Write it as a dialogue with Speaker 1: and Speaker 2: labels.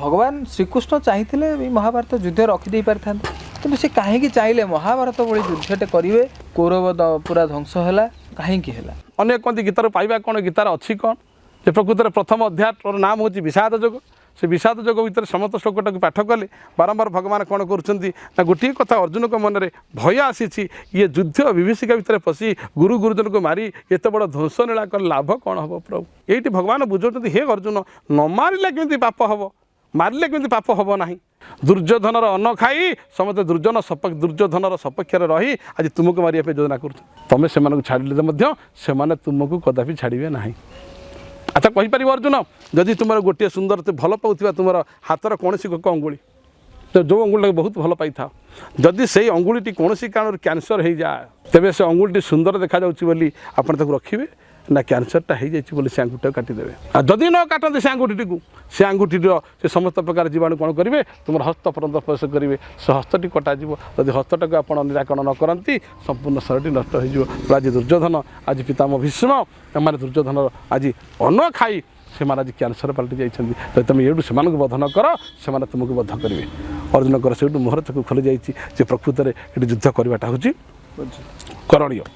Speaker 1: ଭଗବାନ ଶ୍ରୀକୃଷ୍ଣ ଚାହିଁଥିଲେ ଏଇ ମହାଭାରତ ଯୁଦ୍ଧ ରଖିଦେଇ ପାରିଥାନ୍ତେ, କିନ୍ତୁ ସେ କାହିଁକି ଚାହିଁଲେ ମହାଭାରତ ଭଳି ଯୁଦ୍ଧଟେ କରିବେ? କୌରବ ପୁରା ଧ୍ୱଂସ ହେଲା, କାହିଁକି ହେଲା?
Speaker 2: ଅନେକ କହନ୍ତି ଗୀତାରୁ ପାଇବା କ'ଣ, ଗୀତାର ଅଛି କ'ଣ? ଯେ ପ୍ରକୃତରେ ପ୍ରଥମ ଅଧ୍ୟାୟର ନାମ ହେଉଛି ବିଷାଦ ଯୋଗ। ସେ ବିଷାଦ ଯୋଗ ଭିତରେ ସମସ୍ତ ଶ୍ଲୋକଟାକୁ ପାଠ କଲେ ବାରମ୍ବାର ଭଗବାନ କ'ଣ କରୁଛନ୍ତି ନା, ଗୋଟିଏ କଥା ଅର୍ଜୁନଙ୍କ ମନରେ ଭୟ ଆସିଛି, ଇଏ ଯୁଦ୍ଧ ବିଭୀଷିକା ଭିତରେ ପଶି ଗୁରୁ ଗୁରୁଜନକୁ ମାରି ଏତେ ବଡ଼ ଧ୍ୱଂସ ଲୀଳା କଲେ ଲାଭ କ'ଣ ହେବ ପ୍ରଭୁ? ଏଇଠି ଭଗବାନ ବୁଝାଉଛନ୍ତି, ହେ ଅର୍ଜୁନ, ନ ମାରିଲେ କେମିତି ପାପ ହେବ, ମାରିଲେ କେମିତି ପାପ ହେବ ନାହିଁ? ଦୁର୍ଯ୍ୟୋଧନର ଅନ୍ନ ଖାଇ ସମସ୍ତେ ଦୁର୍ଯ୍ୟୋଧନର ସପକ୍ଷରେ ରହି ଆଜି ତୁମକୁ ମାରିବା ପାଇଁ ଯୋଜନା କରୁଛନ୍ତି। ତୁମେ ସେମାନଙ୍କୁ ଛାଡ଼ିଲେ ମଧ୍ୟ ସେମାନେ ତୁମକୁ କଦାପି ଛାଡ଼ିବେ ନାହିଁ। ଆଚ୍ଛା କହିପାରିବ ଅର୍ଜୁନ, ଯଦି ତୁମର ଗୋଟିଏ ସୁନ୍ଦର ଭଲ ପାଉଥିବା ତୁମର ହାତର କୌଣସି ଏକ ଅଙ୍ଗୁଳି, ତ ଯେଉଁ ଅଙ୍ଗୁଳିଟାକୁ ବହୁତ ଭଲ ପାଇଥାଅ, ଯଦି ସେଇ ଅଙ୍ଗୁଳିଟି କୌଣସି କାରଣରୁ କ୍ୟାନ୍ସର ହେଇଯାଏ, ତେବେ ସେ ଅଙ୍ଗୁଳିଟି ସୁନ୍ଦର ଦେଖାଯାଉଛି ବୋଲି ଆପଣ ତାକୁ ରଖିବେ ନା କ୍ୟାନ୍ସରଟା ହେଇଯାଇଛି ବୋଲି ସେ ଆଙ୍ଗୁଠିଟାକୁ କାଟିଦେବେ? ଆଉ ଯଦି ନ କାଟନ୍ତି ସେ ଆଙ୍ଗୁଠିଟିକୁ, ସେ ଆଙ୍ଗୁଠିର ସେ ସମସ୍ତ ପ୍ରକାର ଜୀବାଣୁ କ'ଣ କରିବେ, ତୁମର ହସ୍ତ ପର୍ଯ୍ୟନ୍ତ ପ୍ରବେଶ କରିବେ, ସେ ହସ୍ତଟି କଟାଯିବ। ଯଦି ହସ୍ତଟାକୁ ଆପଣ ନିରାକରଣ ନ କରନ୍ତି, ସମ୍ପୂର୍ଣ୍ଣ ଶରୀରଟି ନଷ୍ଟ ହୋଇଯିବ। ଆଜି ଦୁର୍ଯ୍ୟୋଧନ, ଆଜି ପିତାମହ ଭୀଷ୍ମ, ଏମାନେ ଦୁର୍ଯ୍ୟୋଧନର ଆଜି ଅନ୍ନ ଖାଇ ସେମାନେ ଆଜି କ୍ୟାନ୍ସର ପାଲଟି ଯାଇଛନ୍ତି। ଯଦି ତୁମେ ଏଇଠୁ ସେମାନଙ୍କୁ ବଧ ନ କର, ସେମାନେ ତୁମକୁ ବଧ କରିବେ। ଅର୍ଜୁନଙ୍କର ସେଇଠୁ ମୁହଁର ଚକ୍ଷୁ ଖୋଲି ଯାଇଛି ଯେ ପ୍ରକୃତରେ ଏଠି ଯୁଦ୍ଧ କରିବାଟା ହେଉଛି କରଣୀୟ।